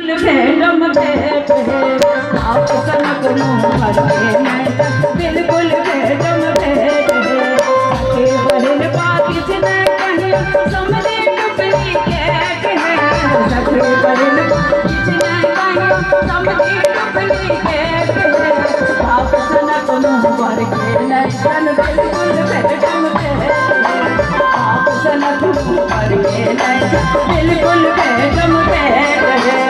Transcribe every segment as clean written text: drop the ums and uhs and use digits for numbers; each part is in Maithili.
भेट है आप सनक मुँह भर के बिल्कुल भेटम भेट है सखी बहिन पाकिज न कहीं समझे डुप्लीकेट है सखी बहिन पाकिज न कहीं समझे डुप्लीकेट है आप सनक मुँह भर के नैतन बिल्कुल भेटम भेट है आप सनक मुँह भर के नैतन बिल्कुल भेटम भेट है।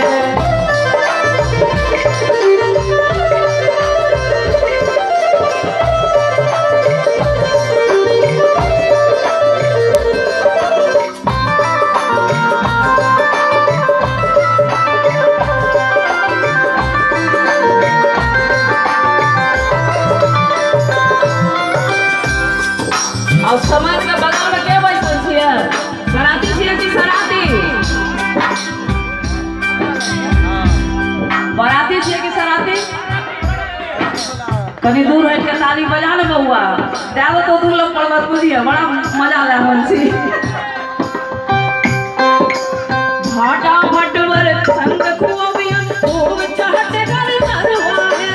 और समाज के बगल में के बैठल छियै? बराती छियै कि सराती? बराती छियै कि सराती? कनी दूर हटि के ताली बजा ने बउआ, दए दो तो दूर लोग पर्वत बुझिए, बड़ा मजा ले रहल छी। भाटा भटवर संग खुअबियन खूब चहट कर नरवा है।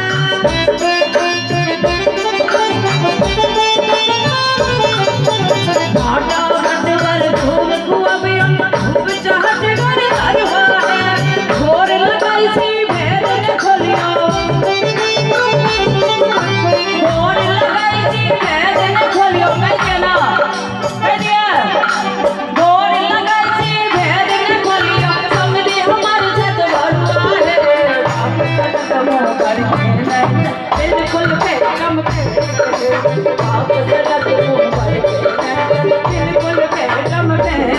भाटा भटवर खूब खुअबियन खूब चहट कर नरवा है। घोर लगाई छी भेद न खोलियो, घोर लगाई छी भेद न खोलियो, कहि के ना कहि दिया। घोर लगाई छी भेद न खोलियो, समझी हमर छत बरुआ है। बिल्कुल बेकम आप सनक मुँह भर के बिल्कुल बेकम भेट।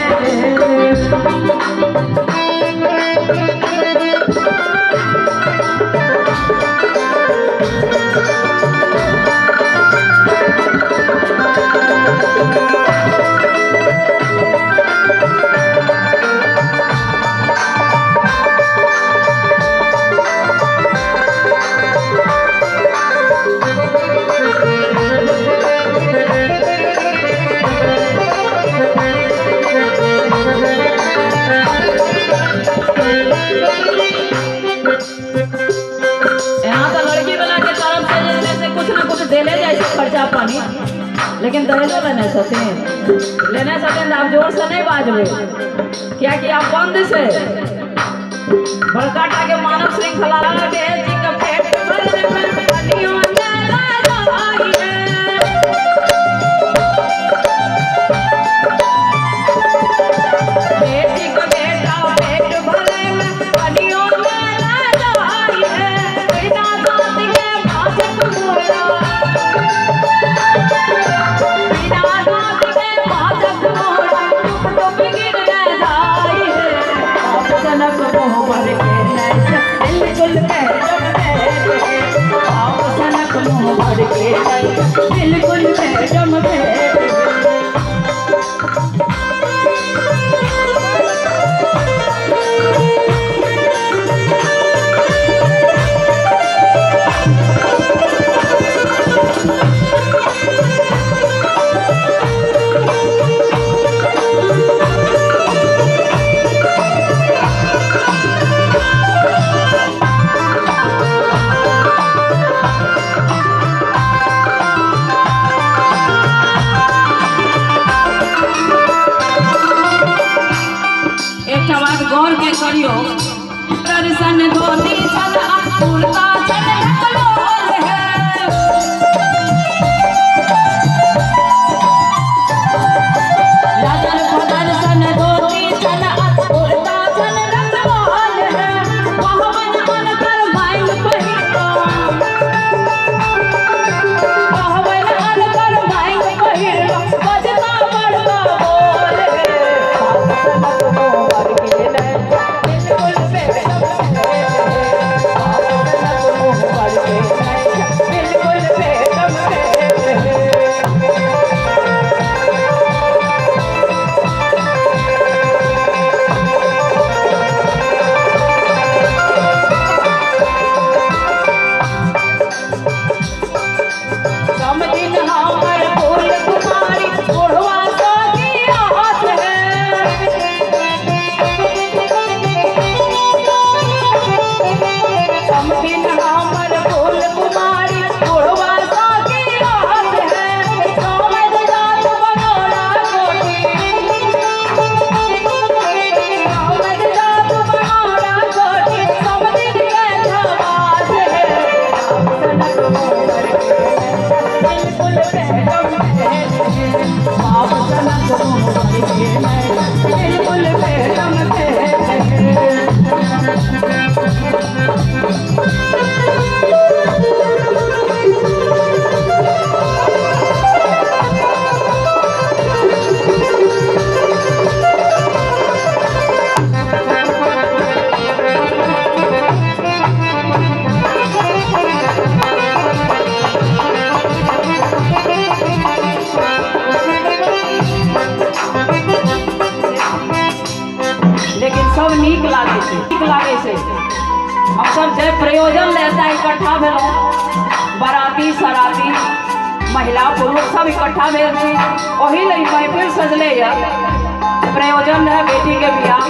यहाँ तो लड़की वाला के तरफ से जे से कुछ ना कुछ देले जाए छै खर्चा पानी, लेकिन दहेजो लेने छथिन, लेने छथिन तऽ आब जोर से नहीं बाजबै, कियाकि आब बंद छै। बड़का टा के मानव श्रृंखला बेटी के पेट भरने में पनियो न लगाई है। बेटी के बेटा पेट भरे में पनियो न लगाई है। बिना दांत के भाषक मोरा, बिना दांत के भाषक मोरा, टुप टुप गिर जाई है। आप सनक मुँह भर के बिल्कुल बेटम भेट है। आप सनक मुँह भर के बिल्कुल बेटम भेट है। एकटा बात गौर के करियो, दर्शन धोती छल आ कुर्ता छल ढकलोल है। लदर फदर सन धोती छल आ कुर्ता छल ढकलोल है। कहबन अनकर मांग पहिरो, कहबन अनकर मांग पहिरो, बजता बड़का बोल है। आप सनक मुँह भर के बिल्कुल बेटम भेट है। आप सनक छै। हमसब जे प्रयोजन ले एतऽ इकट्ठा भेलहुँ, बराती सराती महिला पुरुष सब इकट्ठा भेल छी, ओही ले महफिल सजले यऽ। प्रयोजन रहै बेटी के बियाह,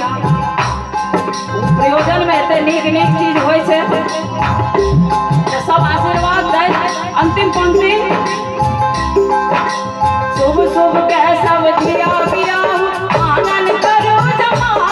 प्रयोजन में एते नीक नीक चीज होइ छै तऽ सब आशीर्वाद दैत। अंतिम पंक्ति, शुभ शुभ के सब धिया बियाह आनंद करो जमा।